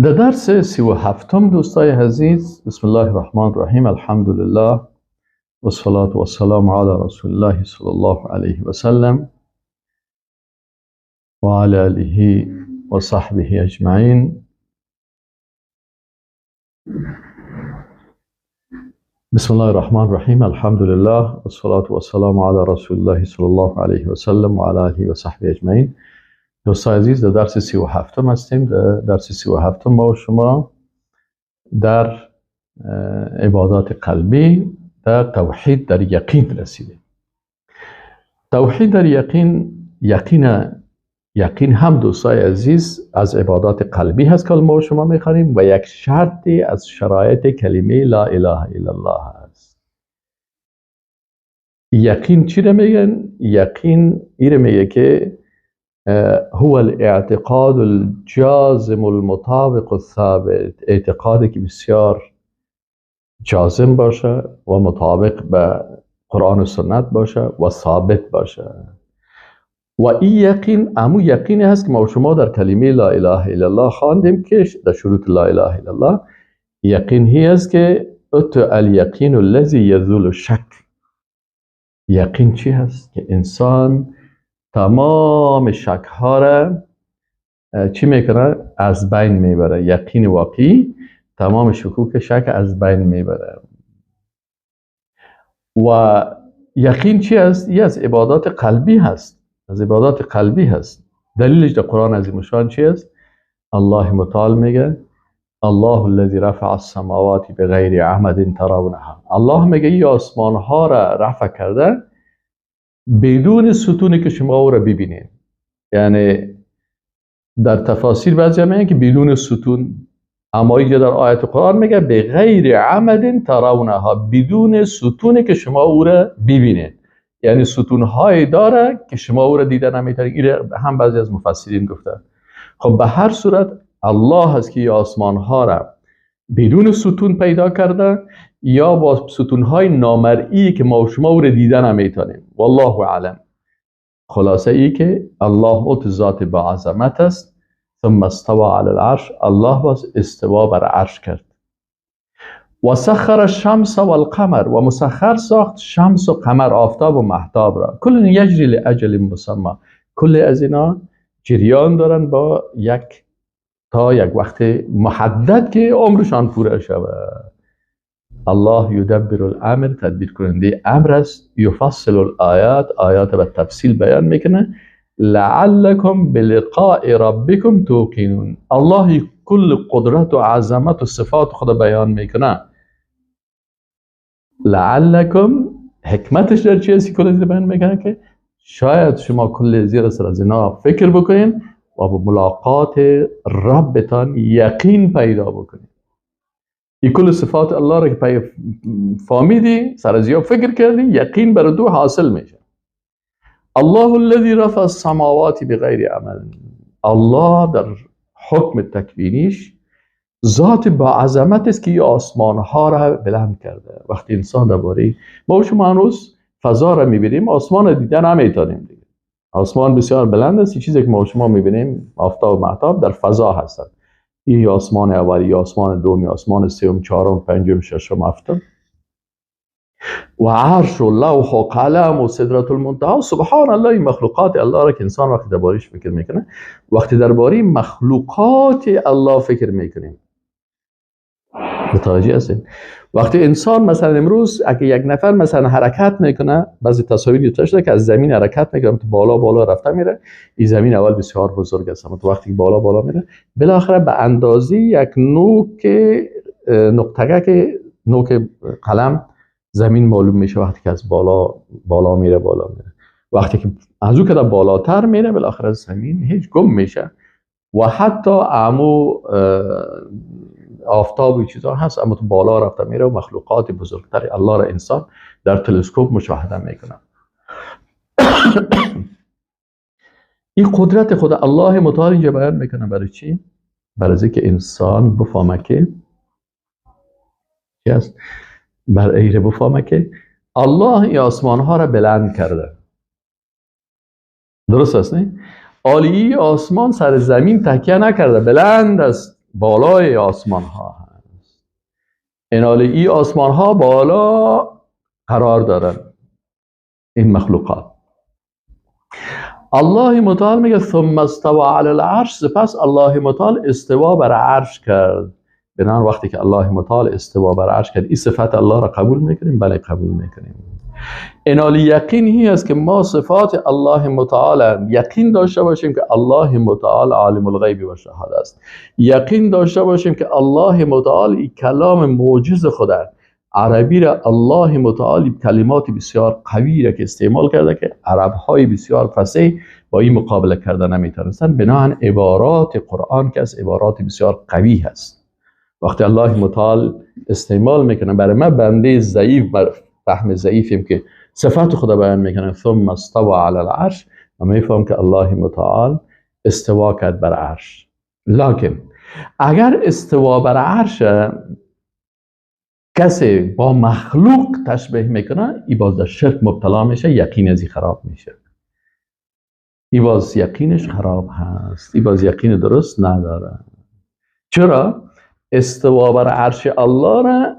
در درس 37 دوستای عزیز، بسم الله الرحمن الرحیم، الحمدلله والصلاة والسلام علی رسول الله صلی الله علیه و سلم و علی آله و صحبه اجمعین. بسم الله الرحمن الرحیم، الحمدلله والصلاة والسلام علی رسول الله صلی الله علیه و سلم و علی آله و صحبه اجمعین. دوستان عزیز، در درس 37 هستیم. در درس 37 ما و شما در عبادات قلبی در توحید در یقین رسیدیم. توحید در یقین، یقین هم دوستای عزیز از عبادات قلبی هست که ما و شما میخوانیم و یک شرطی از شرایط کلمه لا اله الا الله است. یقین چی رو میگن؟ یقین این میگه که هو الاعتقاد الجازم المطابق الثابت، اعتقادی که بسیار جازم باشه و مطابق به قرآن و سنت باشه و ثابت باشه. و این یقین امو یقینی هست که ما شما در کلمه لا اله الا الله خواندیم که در شروط لا اله الا الله یقین هی است که ات الیقین الذی یزول الشک. یقین چی هست؟ که انسان تمام شک ها را چی میکنه؟ از بین میبره. یقین واقعی تمام شکوک شک از بین میبره. و یقین چی هست؟ یه از عبادات قلبی هست، از عبادات قلبی هست. دلیلش در قرآن عظیم الشان چی است؟ الله متعال میگه الله الذی رفع السماوات بغیر عمد ترونها. الله میگه این آسمان ها را رفع کرده بدون ستونی که شما او را ببینید. یعنی در تفاسیر بعضی میگن که بدون ستون، اما اینجا در آیت قرآن میگه بغیر عمد ترونها، بدون ستونی که شما او را ببینید. یعنی ستونهایی داره که شما او را دیده نمیتونید. این هم بعضی از مفسرین گفتن. خب به هر صورت الله هست که آسمان ها را بدون ستون پیدا کرده یا با ستونهای نامرئی که ما و شما او را دیده نمیتونیم. والله اعلم. خلاصه ای که الله اوت ذات با عظمت است. ثم استوى علی العرش، الله باز استوا بر عرش کرد. و سخر الشمس والقمر، و مسخر ساخت شمس و قمر، آفتاب و مهتاب را. کل یجری لاجل مسمى، کل از اینا جریان دارن با یک تا یک وقت محدد که عمرشان پوره شود. الله یدبر الامر، تدبیر کننده امر است. یفصل الآیات، آیات به تفصیل بیان میکنه. لعلکم بلقاء ربکم توقنون. الله کل قدرت و عظمت و صفات خود بیان میکنه. لعلکم حکمتش در چی است؟ کل بیان میکنه که شاید شما کل زیر سر از اینا فکر بکنین و با ملاقات ربتان یقین پیدا بکنین. این کل صفات الله را که فهمیدی، سر از یا فکر کردی، یقین بر دو حاصل میشه. الله الذی رفع السماوات بغیر عمل. الله در حکم تکوینیش ذات با عظمت است که این آسمان ها را بلند کرده. وقتی انسان درباره ما و شما هنوز فضا را میبینیم، آسمان را دیدن نمیتونیم دیگه. آسمان بسیار بلند است. چیزی که ما و شما میبینیم آفتاب و مهتاب در فضا هستند. این آسمان اولی، آسمان دومی، آسمان سوم، چهارم، پنجم، ششم، هفتم و عرش و لوح و قلم و سدرة المنتهی. سبحان الله، این مخلوقات الله را که انسان وقتی درباره‌اش فکر میکنه، وقتی درباره مخلوقات الله فکر میکنیم، متوجه هستین؟ وقتی انسان مثلا امروز اگه یک نفر مثلا حرکت میکنه، بعضی تصاویر دیده شده که از زمین حرکت میکنه، تو بالا بالا رفته میره. این زمین اول بسیار بزرگ است، اما تو وقتی بالا بالا میره بالاخره به اندازه یک نوک نقطه که نوک قلم زمین معلوم میشه وقتی که از بالا بالا میره، بالا میره. وقتی که از او که بالاتر میره بالاخره زمین هیچ گم میشه و حتی عمو آفتاب و چیزا هست، اما تو بالا رفته میره و مخلوقات بزرگتر الله را انسان در تلسکوپ مشاهده میکنه. این قدرت خود الله متعال اینجا بیان میکنه. برای چی؟ برای اینکه انسان بفهمه که چی است؟ برای اینکه بفهمه که الله این آسمان ها را بلند کرده. درست است نه؟ عالی آسمان سر زمین تکیه نکرده، بلند است. بالای آسمان ها هست. اینال ای آسمان ها بالا قرار دارن این مخلوقات. الله متعال میگه ثم استوى علی العرش، سپس الله متعال استوا بر عرش کرد. بنابراین وقتی که الله متعال استوا بر عرش کرد، این صفت الله را قبول میکنیم؟ بله قبول میکنیم. اینال یقین هی است که ما صفات الله متعال یقین داشته باشیم که الله متعال عالم الغیب و شهاده است. یقین داشته باشیم که الله متعال این کلام معجز خدا عربی را الله متعال کلمات بسیار قوی را که استعمال کرده که عرب های بسیار فصیح با این مقابله کرده نمیتونستن. بناهن عبارات قرآن که از عبارات بسیار قوی هست، وقتی الله متعال استعمال میکنه برای من بنده ضعیف، بر فهم ضعیفیم که صفات خدا بیان میکنه ثم استوى علی العرش، و میفهم که الله متعال استوا کرد بر عرش. لکن اگر استوا بر عرش کسی با مخلوق تشبیه میکنه، ای باز در شرک مبتلا میشه، یقین ازی خراب میشه، ای باز یقینش خراب هست، ای باز یقین درست نداره. چرا؟ استوا بر عرش الله را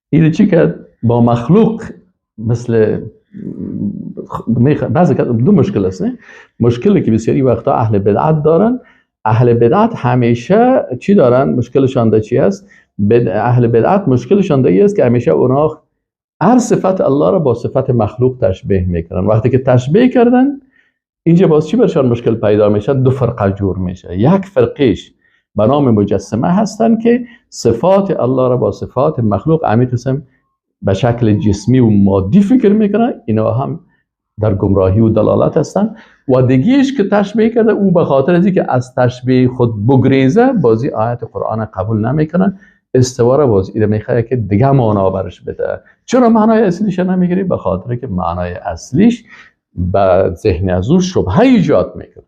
اینو چی کرد؟ با مخلوق. مثل بعضی دو مشکل است، نه؟ مشکلی که بسیاری وقتا اهل بدعت دارن، اهل بدعت همیشه چی دارن؟ مشکلشان در چی است؟ اهل بدعت مشکلشان در این است که همیشه اونا هر صفت الله را با صفت مخلوق تشبیه میکنن. وقتی که تشبیه کردن اینجا باز چی برشان مشکل پیدا میشه؟ دو فرقه جور میشه. یک فرقیش به نام مجسمه هستن که صفات الله را با صفات مخلوق عمی قسم به شکل جسمی و مادی فکر میکنن، اینا هم در گمراهی و دلالت هستن. و دیگیش که تشبیه کرده او به خاطر از اینکه از تشبیه خود بگریزه بازی آیت قرآن قبول نمیکنن، استوا را باز ایده میخواد که دیگه معنا برش بده. چرا معنای اصلیش نمیگیری؟ به خاطر که معنای اصلیش به ذهن از او شبهه ایجاد میکنه.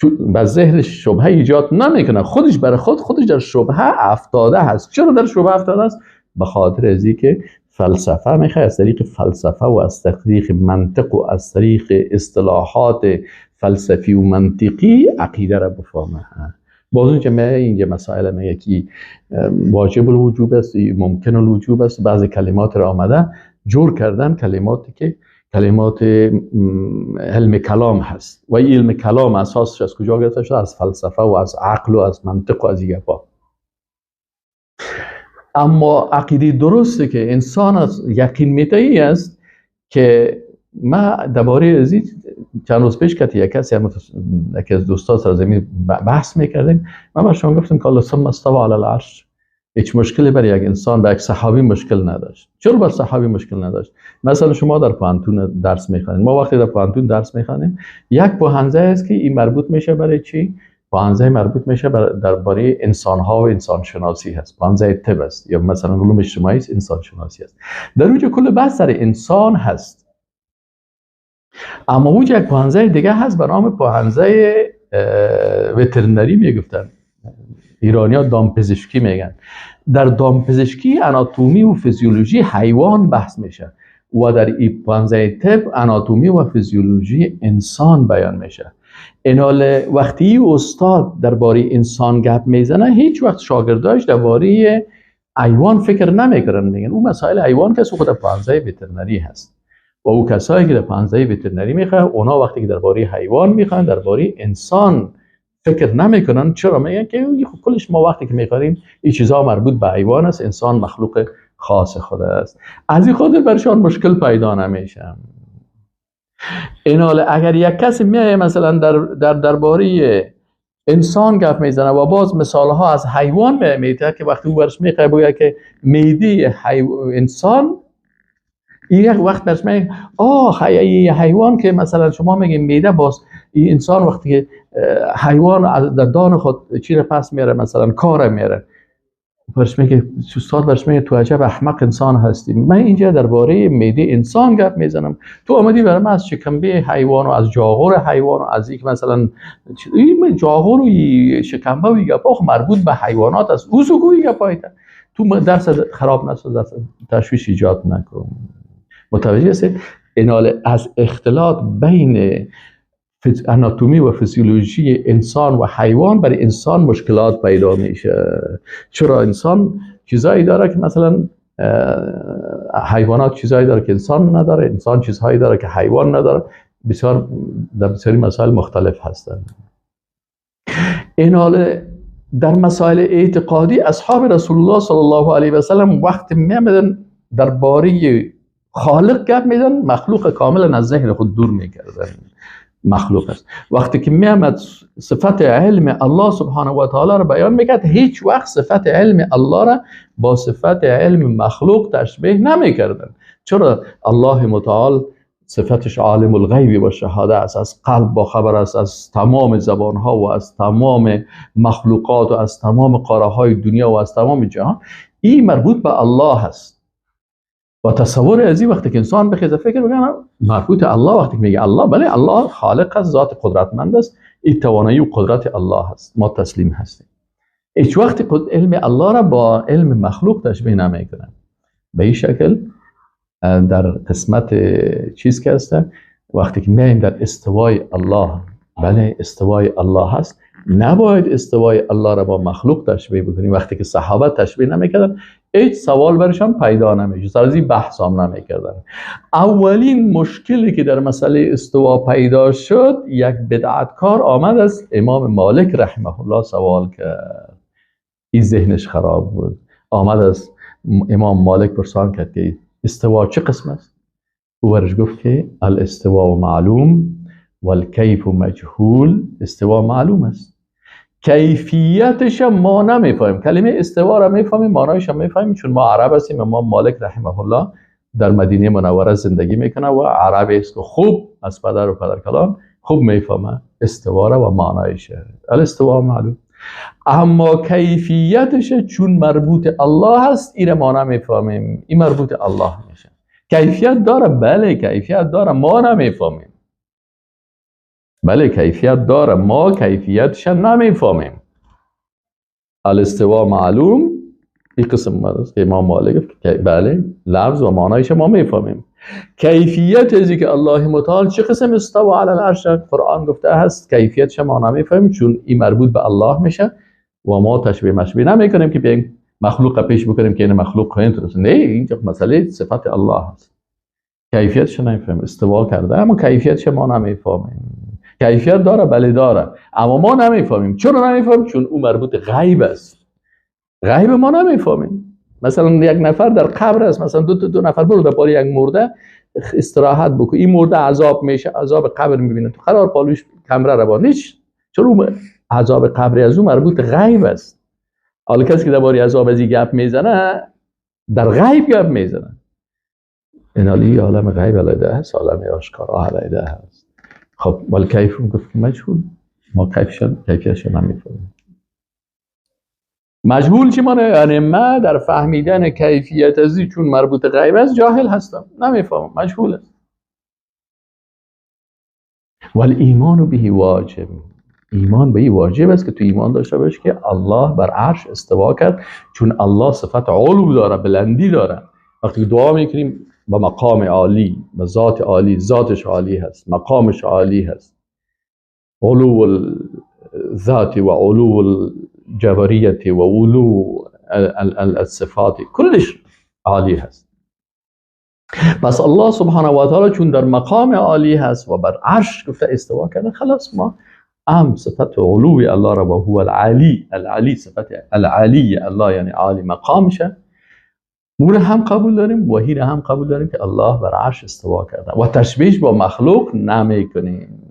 چون به ذهن شبهه ایجاد نمیکنه، خودش برای خودش در شبهه افتاده هست. چرا در شبهه افتاده است؟ به خاطر از اینکه فلسفه میخواد از طریق فلسفه و از طریق منطق و از طریق اصطلاحات فلسفی و منطقی عقیده را بفهمه. باز اونجا میگه اینجا مسائل میگه که واجب الوجوب است، ممکن الوجوب است. بعضی کلمات را آمده جور کردن، کلماتی که کلمات علم کلام هست و این علم کلام اساسش از کجا گرفته شده؟ از فلسفه و از عقل و از منطق و از این گپا. اما عقیده درسته که انسان از یقین میتهی است که ما درباره از این چند روز پیش که یک کسی یکی از دوستا سر زمین بحث میکردیم، من برشان گفتم که الله ثم استوى علی العرش هیچ مشکلی برای یک انسان، برای یک صحابی مشکل نداشت. چرا بر صحابی مشکل نداشت؟ مثلا شما در پوهنتون درس میخوانید، ما وقتی در پوهنتون درس میخوانیم یک پوهنځی است که این مربوط میشه برای چی؟ پوهنځی مربوط میشه درباره انسان ها و انسان شناسی هست، پوهنځی طب است یا مثلا علوم اجتماعی است، انسان شناسی است. در اونجا کل بحث سر انسان هست. اما اونجا یک پوهنځی دیگه هست به نام پوهنځی veterinary میگفتن، ایرانی‌ها دامپزشکی میگن. در دامپزشکی اناتومی و فیزیولوژی حیوان بحث میشه و در این پوهنځی طب اناتومی و فیزیولوژی انسان بیان میشه. اینال وقتی استاد درباره انسان گپ میزنه هیچ وقت شاگرداش درباره حیوان فکر نمیکنن، میگن اون مسائل حیوان که خود پوهنځی veterinary هست و او کسایی که در پوهنځی veterinary میخوان اونا وقتی که درباره حیوان میخوان درباره انسان فکر نمیکنن. چرا؟ میگن که کلش ما وقتی که میخوانیم این چیزا مربوط به حیوان است، انسان مخلوق خاص خود است. از این خاطر برشان مشکل پیدا نمیشه. اینال اگر یک کسی میایه مثلا در درباره انسان گپ میزنه و باز مثال ها از حیوان میته که وقتی او برش میخواد بگه که معده انسان، این یک وقت برش میگه آه حیوان که مثلا شما میگه معده، باز این انسان وقتی که حیوان از در دان خود چی رو پس میاره، مثلا کار میاره، برش میگه استاد برش میگه تو عجب احمق انسان هستی، من اینجا درباره معده انسان گپ میزنم، تو آمدی برای من از شکمبه حیوان و از جاغور حیوان و از یک مثلا این جاغور و شکمبه و گپا مربوط به حیوانات است، او سو گپایت تو درس خراب نساز، درس تشویش ایجاد نکن. متوجه هستید؟ اینال از اختلاط بین اناتومی و فیزیولوژی انسان و حیوان برای انسان مشکلات پیدا میشه. چرا انسان چیزایی داره که مثلا حیوانات چیزایی داره که انسان نداره، انسان چیزهایی داره که حیوان نداره. بسیار در بسیاری مسائل مختلف هستند. این حال در مسائل اعتقادی اصحاب رسول الله صلی الله علیه و سلم وقت میامدن درباره خالق گپ میدن، مخلوق کاملا از ذهن خود دور میکردن. مخلوق است. وقتی که میامد صفت علم الله سبحانه و تعالی را بیان میکرد، هیچ وقت صفت علم الله را با صفت علم مخلوق تشبیه نمیکردن. چرا؟ الله متعال صفتش عالم الغیب و شهاده است، از قلب با خبر است، از تمام زبانها و از تمام مخلوقات و از تمام قاره های دنیا و از تمام جهان. این مربوط به الله است. و تصور از این وقتی که انسان بخیزه فکر بکنه مربوط الله، وقتی که میگه الله، بله الله خالق است، ذات قدرتمند است، این توانایی و قدرت الله است، ما تسلیم هستیم. هیچ وقت علم الله را با علم مخلوق تشبیه نمیکنن. به این شکل در قسمت چیز که هست، وقتی که میایم در استوای الله، بله استوای الله هست، نباید استوای الله را با مخلوق تشبیه بکنیم. وقتی که صحابه تشبیه نمیکردن، هیچ سوال برشان پیدا نمیشه، سر از این بحث هم نمیکردن. اولین مشکلی که در مسئله استوا پیدا شد، یک بدعتکار آمد از امام مالک رحمه الله سوال کرد. این ذهنش خراب بود، آمد از امام مالک پرسان کرد که استوا چه قسم است؟ او برش گفت که الاستواء معلوم والکیف مجهول. استوا معلوم است، کیفیتش ما نمیفهمیم. کلمه استوا را میفهمیم، معنایش هم میفهمیم، چون ما عرب هستیم. امام مالک رحمه الله در مدینه منوره زندگی میکنه و عرب است و خوب از پدر و پدرکلان خوب میفهمه استوا را و معنایش. الاستوا معلوم، اما کیفیتش چون مربوط الله هست، این ما نمیفهمیم، این مربوط الله میشه. کیفیت داره، بله کیفیت داره، ما نمیفهمیم. بله کیفیت داره، ما کیفیتش نمیفهمیم. الاستوا معلوم، این قسم است که امام مالک گفت که بله لفظ و معنایش ما میفهمیم. کیفیت ازی که الله متعال چه قسم استوا علی العرش قرآن گفته هست، کیفیتش ما نمیفهمیم، چون این مربوط به الله میشه و ما تشبیه مشبیه نمیکنیم که بیایم مخلوق پیش بکنیم که این مخلوق کنیم. نه، اینجا مسئله صفت الله هست، کیفیتش نمیفهمیم. استوا کرده اما کیفیتش ما نمیفهمیم. کیفیت داره، بله داره، اما ما نمیفهمیم. چرا نمیفهمیم؟ چون او مربوط غیب است، غیب ما نمیفهمیم. مثلا یک نفر در قبر است، مثلا دو نفر برو در پای یک مرده استراحت بکن، این مرده عذاب میشه، عذاب قبر میبینه، تو قرار پالوش کمره را با نیش. چرا؟ عذاب قبر از او مربوط غیب است. حالا کسی که درباره عذاب از این گپ میزنه، در غیب گپ میزنه. این حالی عالم غیب علیده هست، عالم آشکارا علیده هست. خب ولی کیف گفت که مجهول، ما کیفیتش نمیفهمیم. مجهول چی معنی؟ یعنی ما در فهمیدن کیفیت ازی چون مربوط غیب است جاهل هستم، نمیفهمم، مجهول است. ولی ایمان به واجب، ایمان به این واجب است که تو ایمان داشته باشی که الله بر عرش استوا کرد، چون الله صفت علو داره، بلندی داره. وقتی دعا میکنیم با مقام عالی، با ذات عالی، ذاتش عالی هست، مقامش عالی هست، علو الذات و علو الجبریت و علو الصفات، کلش عالی هست. پس الله سبحانه و تعالی چون در مقام عالی هست و بر عرش گفته استوا کرده، خلاص ما ام صفت علوی الله را و هو العلی، العلی صفت العلی الله یعنی عالی مقامشه، مور هم قبول داریم و هی هم قبول داریم که الله بر عرش استوا کرده و تشبیه با مخلوق نمیکنیم.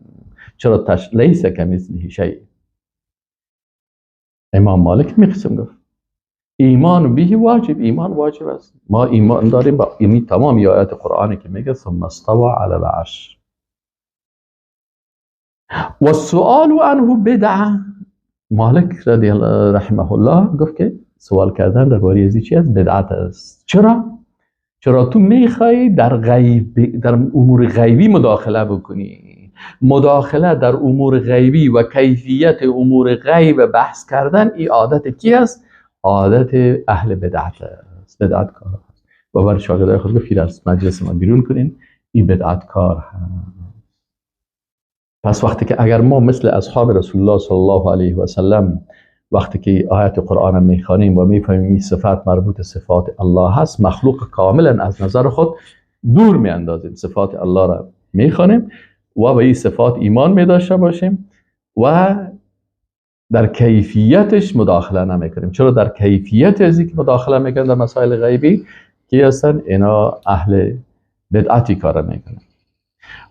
چرا؟ لیس کمثله شیء. امام مالک میقسم گفت ایمان به واجب، ایمان واجب است. ما ایمان داریم با این تمام آیات قرآنی که میگه ثم استوى علی العرش. و السؤال عنه بدعه. مالک رضی الله رحمه الله گفت که سوال کردن درباره ازی چی است؟ بدعت است. چرا؟ چرا تو میخوای در غیب، در امور غیبی مداخله بکنی؟ مداخله در امور غیبی و کیفیت امور غیب بحث کردن این عادت کی است؟ عادت اهل بدعت است، بدعت کار است. و بر شاگردای خود گفت از مجلس ما بیرون کنین، این بدعت کار هست. پس وقتی که اگر ما مثل اصحاب رسول الله صلی الله علیه و سلم وقتی که آیت قرآن میخوانیم و میفهمیم این صفت مربوط صفات الله هست، مخلوق کاملا از نظر خود دور میاندازیم، صفات الله را میخوانیم و به این صفات ایمان می داشته باشیم و در کیفیتش مداخله نمیکنیم. چرا در کیفیت از اینکه مداخله میکنن در مسائل غیبی که هستن اینا اهل بدعتی کار میکنن.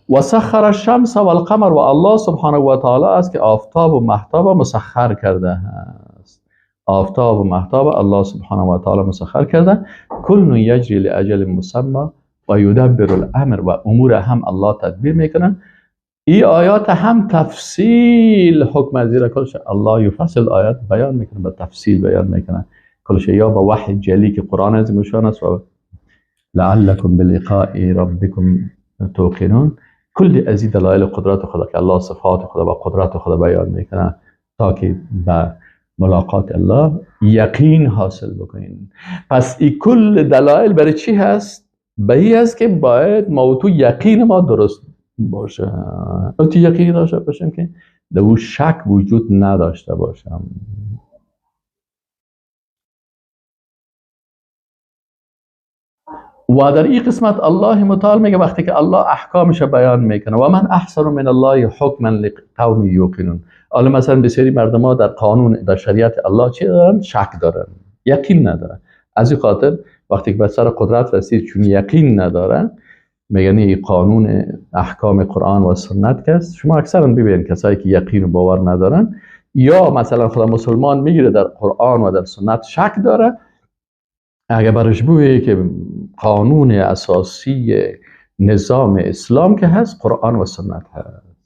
و سخر الشمس والقمر، و الله سبحانه و تعالی است که آفتاب و مهتاب مسخر کرده است. آفتاب و مهتاب الله سبحانه و تعالی مسخر کرده. کل یجری لاجل مسمى و یدبر الامر، و امور هم الله تدبیر میکنه. ای آیات هم تفصیل حکم زیرا کلش الله یفصل آیات بیان میکنه، به تفصیل بیان میکنه کلش، یا با وحی جلی که قرآن عظیم الشان است و لعلکم بلقاء ربکم توقنون. کل از این دلایل قدرت خدا که الله صفات خدا و قدرت خدا بیان میکنه تا که به ملاقات الله یقین حاصل بکنین. پس این کل دلایل برای چی هست؟ به این هست که باید ما تو یقین ما درست باشه، تو یقینی داشته باشیم که در او شک وجود نداشته باشم. و در این قسمت الله متعال میگه وقتی که الله احکامش بیان میکنه و من احسن من الله حکما لقوم یوقنون. حالا مثلا بسیاری مردم ها در قانون در شریعت الله چی دارن؟ شک دارن، یقین ندارن. از این خاطر وقتی که به سر قدرت رسید چون یقین ندارن میگن این قانون احکام قرآن و سنت کس. شما اکثرا ببینید کسایی که یقین و باور ندارن یا مثلا خدا مسلمان میگیره در قرآن و در سنت شک داره، اگه برش بگه که قانون اساسی نظام اسلام که هست قرآن و سنت هست،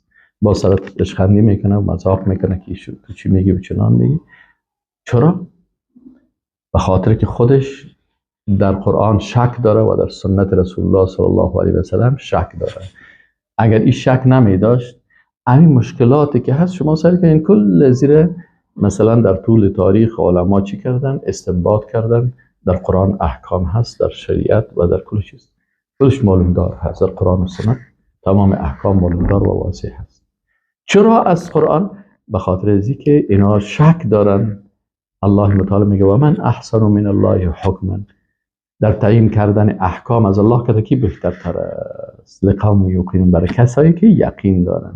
با سرت اشخندی میکنه و مذاق میکنه که تو چی میگی و چنان میگی. چرا؟ به خاطر که خودش در قرآن شک داره و در سنت رسول الله صلی الله علیه و سلم شک داره. اگر این شک نمی داشت همین مشکلاتی که هست شما سر کنین کل زیر مثلا در طول تاریخ علما چی کردن؟ استنباط کردن. در قرآن احکام هست، در شریعت و در کل چیز کلش معلوم دار هست. در قرآن و سنت تمام احکام معلوم دار و واضح هست. چرا از قرآن؟ به خاطر از که اینا شک دارن. الله متعال میگه و من احسن من الله حکما، در تعیین کردن احکام از الله که کی بهتر تر است. لقوم یوقنون، برای کسایی که یقین دارن.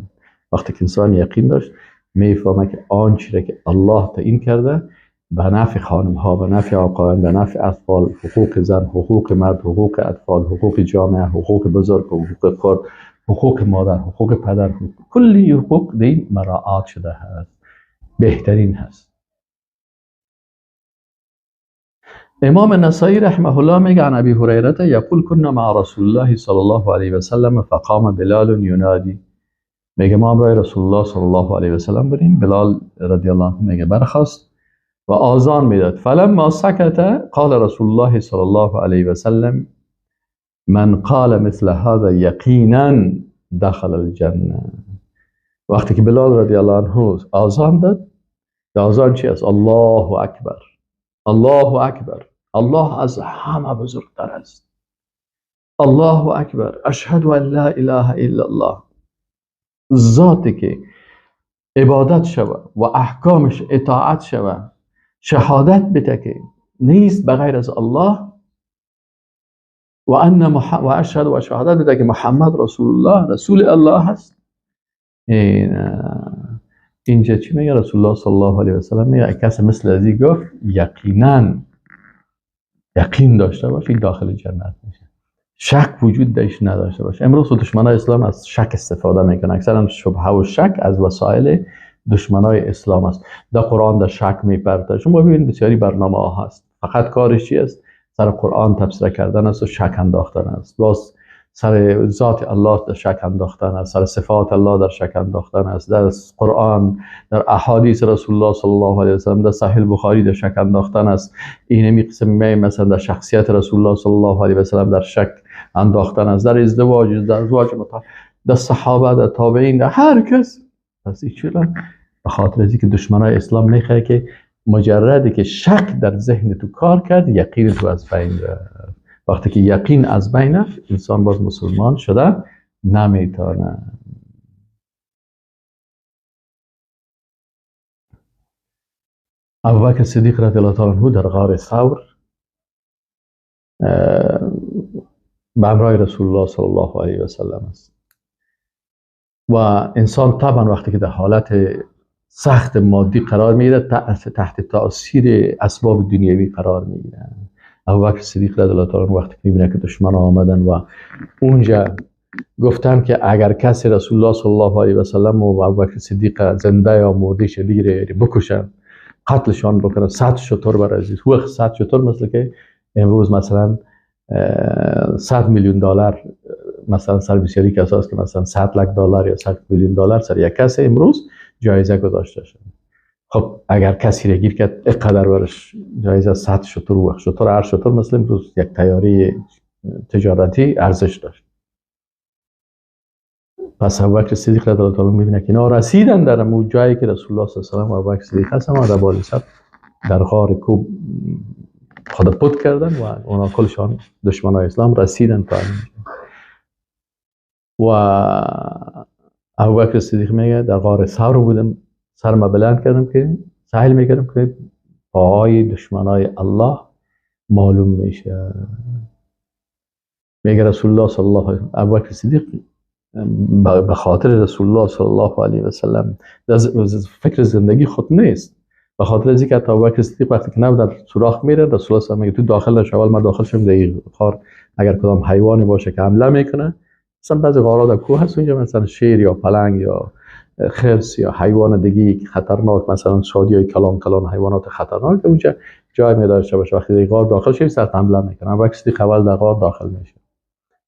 وقتی که انسان یقین داشت میفهمه که آنچه که الله تعیین کرده به نفع خانم ها، به نفع آقایان، به نفع اطفال، حقوق زن، حقوق مرد، حقوق اطفال، حقوق جامعه، حقوق بزرگ، حقوق خرد، حقوق مادر، حقوق پدر، کلی حقوق دین مراعات شده هست، بهترین هست. امام نسائی رحمه الله میگه عن ابی هریره یقول كنا مع رسول الله صلی الله علیه و سلم فقام بلال ینادی. میگه ما همراه رسول الله صلی الله علیه و سلم بودیم، بلال رضی الله عنه میگه برخاست و آذان میداد. فلما سکت قال رسول الله صلی الله علیه و سلم من قال مثل هذا یقینا دخل الجنه. وقتی که بلال رضی الله عنه آذان داد، آذان چی است؟ الله اکبر، الله اکبر، الله از همه بزرگتر است، الله اکبر، اشهد ان لا اله الا الله. ذاتی که عبادت شوه و احکامش اطاعت شوه، شهادت بده که نیست بغیر از الله، و ان و اشهد و شهادت بده که محمد رسول الله، رسول الله هست. اینجا چی میگه رسول الله صلی الله علیه و سلم؟ میگه کسی مثل ازی گفت یقینا یقین داشته باشه داخل جنت میشه، شک وجود داشت نداشته باشه. امروز دشمنای اسلام از شک استفاده میکنن، اکثرا شبهه و شک از وسایل دشمنای اسلام است. در قرآن در شک میپرده. شما ببینید بسیاری برنامه ها هست، فقط کارش چی است؟ سر قرآن تفسیر کردن است و شک انداختن است. باز سر ذات الله در شک انداختن است، سر صفات الله در شک انداختن است، در قرآن، در احادیث رسول الله صلی الله علیه و سلم، در صحیح بخاری در شک انداختن است. اینمی قسم می مثلا در شخصیت رسول الله صلی الله علیه و سلم در شک انداختن است، در ازدواج، در ازواج مطهر، در صحابه، در تابعین، در هر کس. پس این چرا؟ به خاطر از اینکه دشمنای اسلام میخواد که مجردی که شک در ذهن تو کار کرد، یقین تو از بین رفت. وقتی که یقین از بین رفت، انسان باز مسلمان شده نمیتونه. ابوبکر صدیق رضی الله تعالی عنه در غار ثور به همراه رسول الله صلی الله علیه و سلم است و انسان طبعا وقتی که در حالت سخت مادی قرار میگیره تحت تاثیر اسباب دنیوی قرار میگیره. ابوبکر صدیق رضی الله تعالی عنه وقتی که میبینه که دشمن آمدن و اونجا گفتن که اگر کسی رسول الله صلی الله علیه و سلم و ابوبکر صدیق زنده یا مرده بگیره بکشن، قتلشان بکنه، 100 شتر بر عزیز وقت 100 شتر مثل که امروز مثلا 100 میلیون دلار مثلا سر بسیاری کسا است که مثلا 100 لک دلار یا 100 میلیون دلار سر یک کس امروز جایزه گذاشته شده. خب اگر کسی را گیر کرد اینقدر برش جایزه 100 شتر وقت شتر، هر شتر مثل امروز یک تیاری تجارتی ارزش داشت. پس ابوبکر صدیق رضی الله تعالی میبینه که اینا رسیدن در اون جایی که رسول الله صلی الله علیه و آله و ابوبکر صدیق هستن و در بالای سر در غار کوب خود پت کردن و اونا کلشان دشمنای اسلام رسیدن تا و ابوبکر صدیق میگه در غار ثور بودم، سرم بلند کردم که سهل میکردم که پاهای دشمنای الله معلوم میشه. میگه رسول الله صلی الله علیه و ابوبکر صدیق به خاطر رسول الله صلی الله علیه و سلم فکر زندگی خود نیست، به خاطر از اینکه ابوبکر صدیق وقتی که نبود در سوراخ میره، رسول الله صلی الله علیه و میگه تو داخل نشو، اول من داخل شم در غار، اگر کدام حیوانی باشه که حمله میکنه، مثلا بعضی غارها در کوه هست اونجا مثلا شیر یا پلنگ یا خرس یا حیوان دیگه خطرناک، مثلا شادی های کلان کلان حیوانات خطرناک اونجا جای می داشته باشه، وقتی در غار داخل شی سر حمله میکنه. ابوبکر صدیق اول در غار داخل میشه،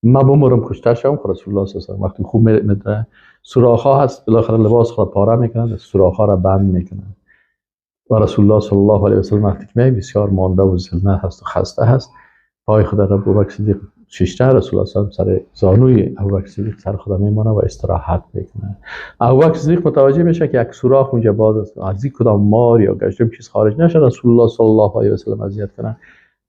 ما بمرم کشته شم. خب رسول الله صلی الله علیه و وقتی خوب میدره سوراخ‌ها هست، بالاخره لباس خود پاره میکنن، سوراخ‌ها را بند میکنن و رسول الله صلی الله علیه و سلم وقتی که می بسیار مانده و ذله هست و خسته هست، پای خود را ابوبکر صدیق ششته، رسول الله صلی الله علیه و سر زانوی ابوبکر صدیق سر خود میمانه و استراحت میکنه. ابوبکر صدیق متوجه میشه که یک سوراخ اونجا باز است، از این کدام مار یا گشتم چیز خارج نشه، رسول الله صلی الله علیه و سلم اذیت کنه،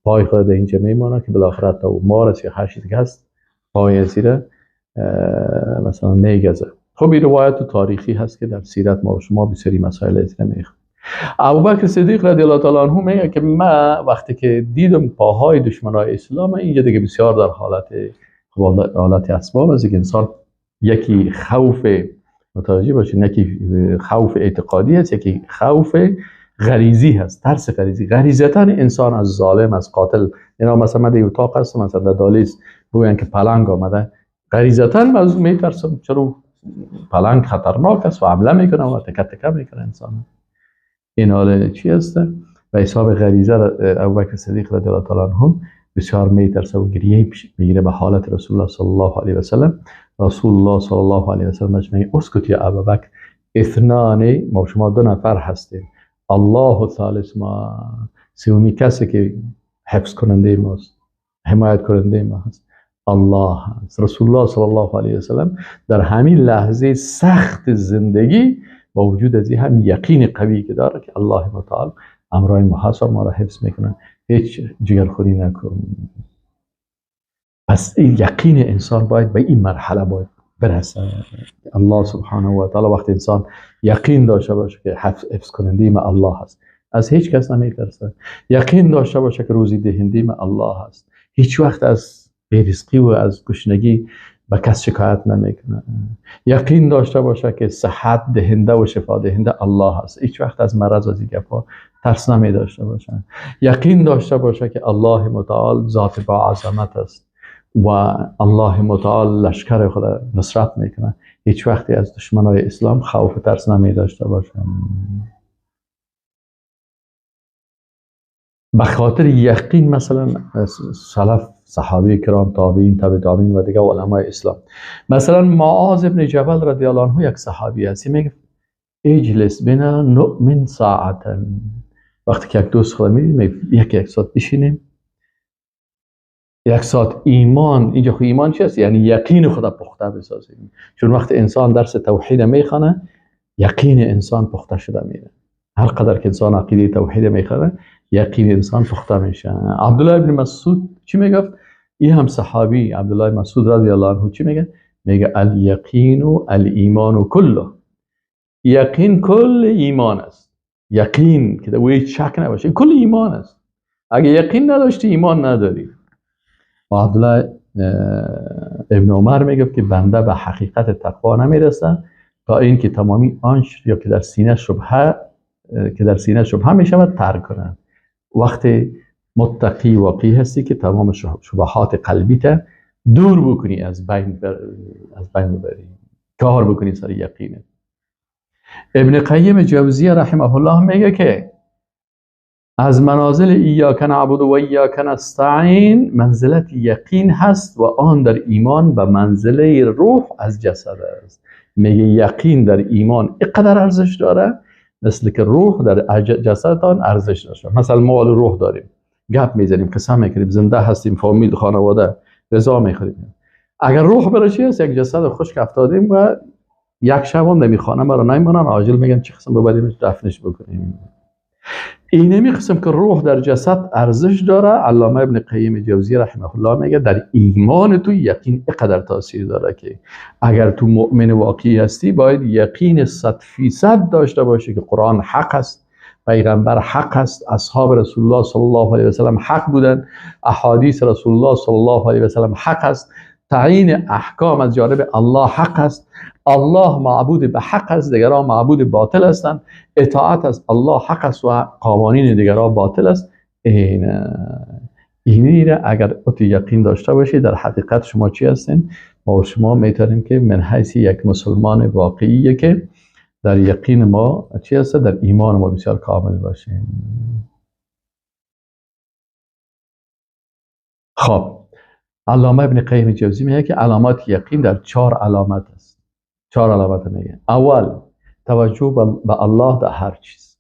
پای خود اینجا میمانه که بالاخره تا مار است یا هر چیزی که هست پای زیره مثلا میگزه. خب این روایت تاریخی هست که در سیرت ما و شما بسیاری مسائل از این میخواد. ابوبکر صدیق رضی الله تعالی عنه میگه که من وقتی که دیدم پاهای دشمنای اسلام اینجا دیگه بسیار در حالت اسباب است که انسان یکی خوف متوجه باشه، یکی خوف اعتقادی هست، یکی خوف غریزی هست، ترس غریزی. غریزتا انسان از ظالم، از قاتل، اینا مثلا من در اتاق هستم، مثلا در دالیز بگوین که پلنگ آمده، غریزتا من از میترسم، چرا پلنگ خطرناک است و حمله میکنه و تکه تکه میکنه انسان. این حال چی هست؟ و حساب غریزه ابوبکر صدیق رضی الله تعالی عنه بسیار میترسه و گریه میگیره به حالت رسول الله صلی الله علیه و سلم. رسول الله صلی الله علیه و سلم میگه اسکت یا ابوبکر، اثنان، ما شما دو نفر هستیم، الله ثالث ما، سومی کسی که حفظ کننده ماست، حمایت کننده ما هست، الله هست. رسول الله صلی الله علیه و سلم در همین لحظه سخت زندگی با وجود از این هم یقین قوی که داره که الله متعال امرای ما هست و ما را حفظ میکنه، هیچ جگرخوری نکن. پس این یقین انسان باید به این مرحله باید برسه. الله سبحانه و تعالی وقتی انسان یقین داشته باشه که حفظ کننده ما الله هست، از هیچ کس نمیترسه. یقین داشته باشه که روزی دهنده ما الله هست، هیچ وقت از بی‌رزقی و از گشنگی به کس شکایت نمیکنه. یقین داشته باشه که صحت دهنده و شفا دهنده الله هست، هیچ وقت از مرض و از گپا ترس نمی داشته باشه. یقین داشته باشه که الله متعال ذات با عظمت است و الله متعال لشکر خود نصرت میکنه، هیچ وقتی از دشمنای اسلام خوف و ترس نمی داشته باشه. به خاطر یقین مثلا سلف، صحابه کرام، تابعین، تابع تابعین و دیگه علمای اسلام، مثلا معاذ ابن جبل رضی الله عنه یک صحابی هست، میگه اجلس بنا نؤمن ساعتا. وقتی که یک دوست خود میدیم یک ساعت بشینیم، یک ساعت ایمان. اینجا خو ایمان چی است؟ یعنی یقین خود پخته بسازیم، چون وقتی انسان درس توحید میخوانه یقین انسان پخته شده میره. هر قدر که انسان عقیده توحید میخوانه یقین انسان پخته میشه. عبدالله ابن مسعود چی میگفت؟ این هم صحابی عبدالله مسعود رضی الله عنه چی میگه؟ میگه الیقین و الایمان کله، یقین کل ایمان است. یقین که در او شک نباشه، کل ایمان است. اگه یقین نداشتی ایمان نداری. عبدالله ابن عمر میگفت که بنده به حقیقت تقوا نمیرسه تا اینکه تمامی آنچه یا که در سینه شبهه میشود ترک کنند. وقتی متقی واقعی هستی که تمام شبهات قلبیت دور بکنی، از بین ببری، کار بکنی سر یقینه. ابن قیم جوزیه رحمه الله میگه که از منازل ایاک نعبد و ایاک نستعین منزلت یقین هست و آن در ایمان به منزله روح از جسد است. میگه یقین در ایمان اینقدر ارزش داره مثل که روح در جسدتان ارزش داشته. مثلا ما روح داریم، گپ میزنیم، قسم میکنیم، زنده هستیم، فامیل، خانواده، غذا میخوریم. اگر روح برای چی است؟ یک جسد خشک افتادیم و یک شب هم نمیخوانم برای نمیمونن، عاجل میگن چه قسم ببریم دفنش بکنیم. اینمی قسم که روح در جسد ارزش داره، علامه ابن قیم جوزی رحمه الله میگه در ایمان تو یقین اینقدر تاثیر داره که اگر تو مؤمن واقعی هستی باید یقین 100% داشته باشی که قرآن حق است، پیغمبر حق است، اصحاب رسول الله صلی الله علیه و سلم حق بودن، احادیث رسول الله صلی الله علیه و سلم حق است، تعیین احکام از جانب الله حق است، الله معبود به حق است، دیگران معبود باطل هستند، اطاعت از الله حق است و قوانین دیگران باطل است. اینی را اگر تو یقین داشته باشی در حقیقت شما چی هستین؟ ما و شما میتونیم که من حیث یک مسلمان واقعیه که در یقین ما چی هست، در ایمان ما بسیار کامل باشیم. خب علامه ابن قیم جوزی میگه که علامات یقین در 4 علامت است. 4 علامت میگه. اول، توجه به الله در هر چیز،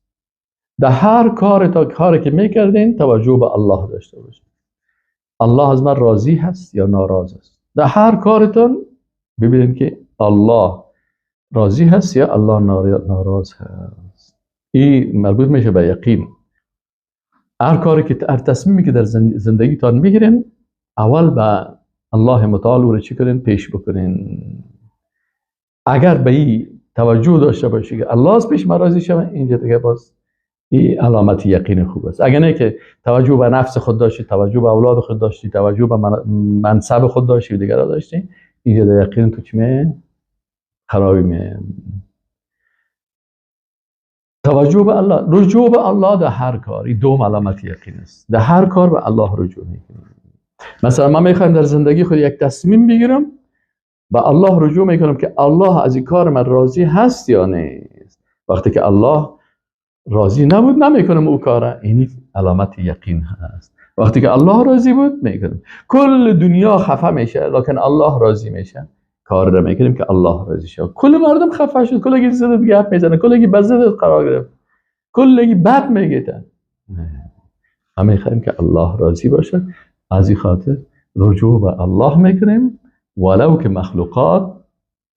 در هر کار تا کاری که میکردین توجه به الله داشته باشید. الله از من راضی هست یا ناراض است. در هر کارتون ببینید که الله راضی هست یا الله ناراض هست. این مربوط میشه به یقین. هر کاری که هر تصمیمی که در زندگیتان میگیرین اول به الله متعال رو چی کنین؟ پیش بکنین. اگر به این توجه داشته باشی که الله از پیش ما راضی شوه، اینجا دیگه باز این علامت یقین خوب است. اگر نه که توجه به نفس خود داشتی، توجه به اولاد خود داشتی، توجه به منصب خود داشتی و دیگران داشتی، اینجا در یقین تو چی می خرابی می. توجه به الله، رجوع به الله در هر کار، این دوم علامت یقین است. در هر کار به الله رجوع میکنیم. مثلا من میخوایم در زندگی خود یک تصمیم بگیرم، به الله رجوع میکنم که الله از این کار من راضی هست یا نیست. وقتی که الله راضی نبود نمیکنم او کاره، این علامت یقین هست. وقتی که الله راضی بود میکنم. کل دنیا خفه میشه لکن الله راضی میشه، کار رو میکنیم که الله راضی شه. کل مردم خفه شد، کلگی زدت گپ میزنه، کلگی بزدت قرار گرفت، کلگی بد میگه. نه، ما میخوایم که الله راضی باشه. از این خاطر رجوع به الله میکنیم ولو که مخلوقات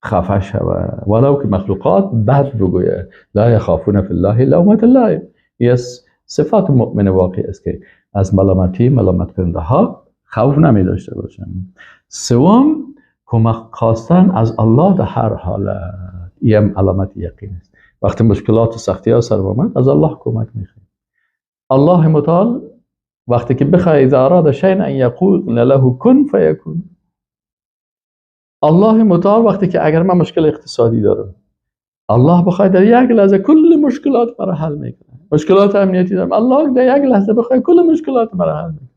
خفه شود، ولو که مخلوقات بد بگوید. لا یخافون فی الله لومة لائم. یس صفات مؤمن واقعی است که از ملامتی ملامت کننده ها خوف نمی داشته باشند. سوم، کمک خواستن از الله در هر حالت، این علامت یقین است. وقتی مشکلات و سختی ها سر آمد از الله کمک میخوایم. الله متعال وقتی که بخواه اذا اراد شیئا ان یقول له کن فیکون. الله متعال وقتی که اگر من مشکل اقتصادی دارم، الله بخواه در یک لحظه کل مشکلات مرا حل میکنه. مشکلات امنیتی دارم، الله در یک لحظه بخواه کل مشکلات مرا حل میکنه.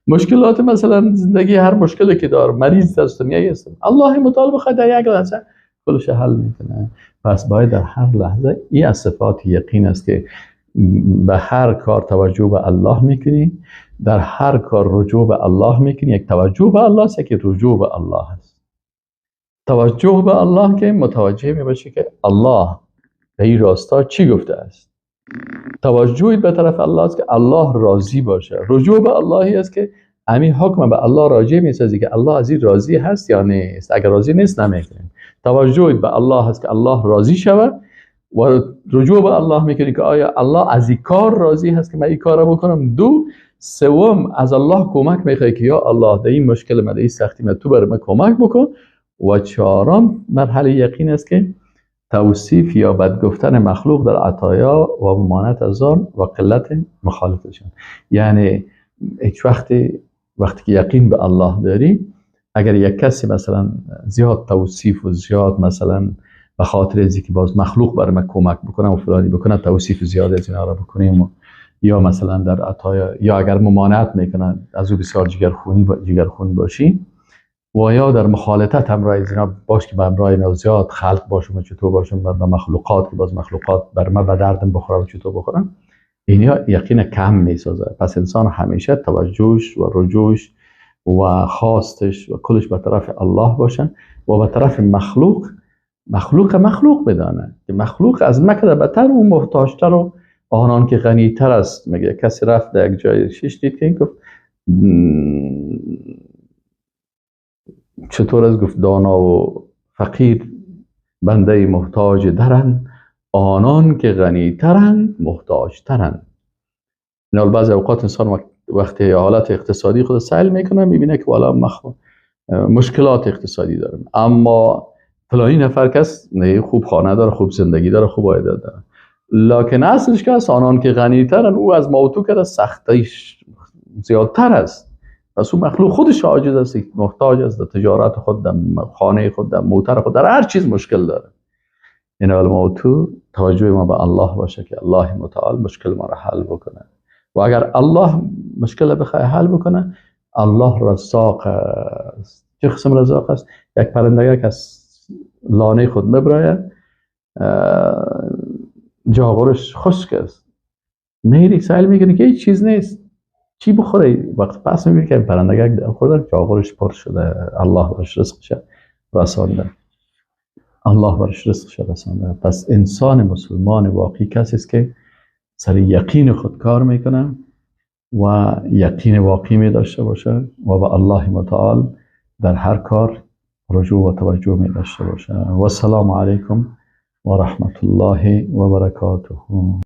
مشکلات مثلا زندگی، هر مشکلی که دارم، مریض هستم یا هستم، الله متعال بخواه در یک لحظه کلش حل میکنه. پس باید در هر لحظه، این از صفات یقین است که به هر کار توجه به الله میکنی، در هر کار رجوع به الله میکنی. یک توجه به الله است، یک رجوع به الله است. توجه به الله که متوجه میباشی که الله به این راستا چی گفته است. توجه به طرف الله است که الله راضی باشه. رجوع به اللهی است که همین حکم به الله راجع میسازی که الله از این راضی هست یا نیست. اگر راضی نیست نمیکنیم. توجه به الله است که الله راضی شود و رجوع به الله میکنی که آیا الله از این کار راضی هست که من این کار رو بکنم. دو، سوم، از الله کمک میخوای که یا الله در این مشکل من، در این سختی من، تو برای من کمک بکن. و چهارم مرحله یقین است که توصیف یا بد گفتن مخلوق در عطایا و ممانعت از آن و قلت مخالفتشان. یعنی هیچ وقتی که یقین به الله داری، اگر یک کسی مثلا زیاد توصیف و زیاد مثلا به خاطر از اینکه باز مخلوق بر ما کمک بکنه و فلانی بکنه، توصیف زیاد از اینا را بکنیم و یا مثلا در عطایا، یا اگر ممانعت میکنن از او بسیار جگرخون باشی، و یا در مخالطت همراه از اینا باش که به همراه اینا زیاد خلق باشم و چطور باشم و به مخلوقات که باز مخلوقات بر ما به دردم بخوره و چطور بخورم، اینا یقین کم میسازه. پس انسان همیشه توجهش و رجوعش و خواستش و کلش به طرف الله باشه و به طرف مخلوق، مخلوق مخلوق بدانه که مخلوق از مکده بتر و محتاجتر و آنان که غنیتر است. میگه کسی رفت در یک جای شش دید که این گفت چطور است؟ گفت دانا و فقیر بنده محتاج درند، آنان که غنیترند محتاجترند. این بعضی اوقات انسان وقتی حالت اقتصادی خود سیل میکنه، میبینه که والا مشکلات اقتصادی دارم، اما فلانی نفر کس نه خوب خانه داره، خوب زندگی داره، خوب عاید داره، لکن اصلش که است آنان که غنیترن او از ما تو کرده سختیش زیادتر است. پس او مخلوق خودش عاجز است، محتاج است، در تجارت خود، در خانه خود، در موتر خود، در هر چیز مشکل داره. این ما تو توجه ما به الله باشه که الله متعال مشکل ما را حل بکنه، و اگر الله مشکل بخواه حل بکنه، الله رزاق است. چه قسم رزاق است؟ یک پرنده که از لانه خود مبراید، جاغورش خشک است، میری سیل میکنی که هیچ چیز نیست، چی بخوره؟ وقت پس میبینی که پرنده خورده، جاغورش پر شده، الله برش رزقش رسانده، الله برش رزقش رسانده. پس انسان مسلمان واقعی کسی است که سر یقین خود کار میکنه و یقین واقعی می داشته باشه و به الله متعال در هر کار رجوع و توجه می داشته باشه. و السلام علیکم و رحمت الله و برکاته.